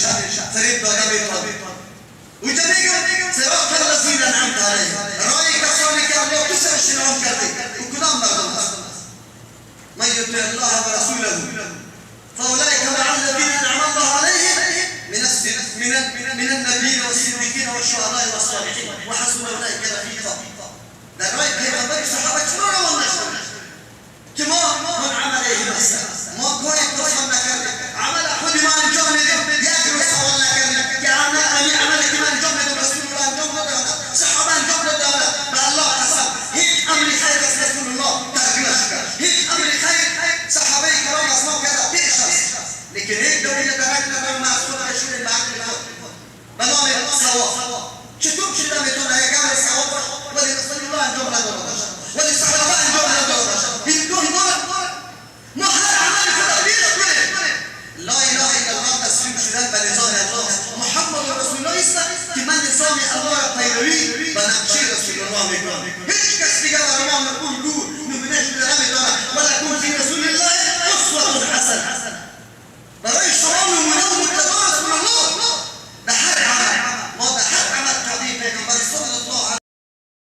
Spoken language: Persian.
نمیشه، فریب داده میتونه. اونجا میگم صراط الذین انعمت علیهم، راه کسانی که الله تو سرش انعام کرده. او کدام مردم است؟ من یطع الله ورسوله فاولئک مع الذین انعم الله علیهم من النبیین والصدیقین والشهداء والصالحین وحسن اولئک رفیقا. در راه پیغمبر صحابه چرا روان نشد که ما منعم علیهم هستیم؟ ما کاری پرسان نکردیم، عمل خود ما انجام میدیم. یک روز سوال نکردیم که عمل امی عملی که من انجام میدم، رسول الله انجام داده، صحابه انجام داده. به الله قسم، هیچ امر خیر از رسول الله ترک نشده، هیچ امر خیر صحابه کرام از ما کرده پیش است، لیکن یک دوری درک ندارم. ما از خود کشیدیم به عقل خود به نام ثواب. چطور شده میتونه یک امر ثواب باشه ولی رسول الله انجام نداده باشه، ولی صحابه انجام نداده باشه؟ امکان داره ما هر عمل خود پیش کنیم. لا اله الا الله تسلیم شدن به نظام الله. محمد رسول الله است که من نظام الله را پیروی به نقشه رسول الله میکنم. هیچ کس دیگر برای ما الگو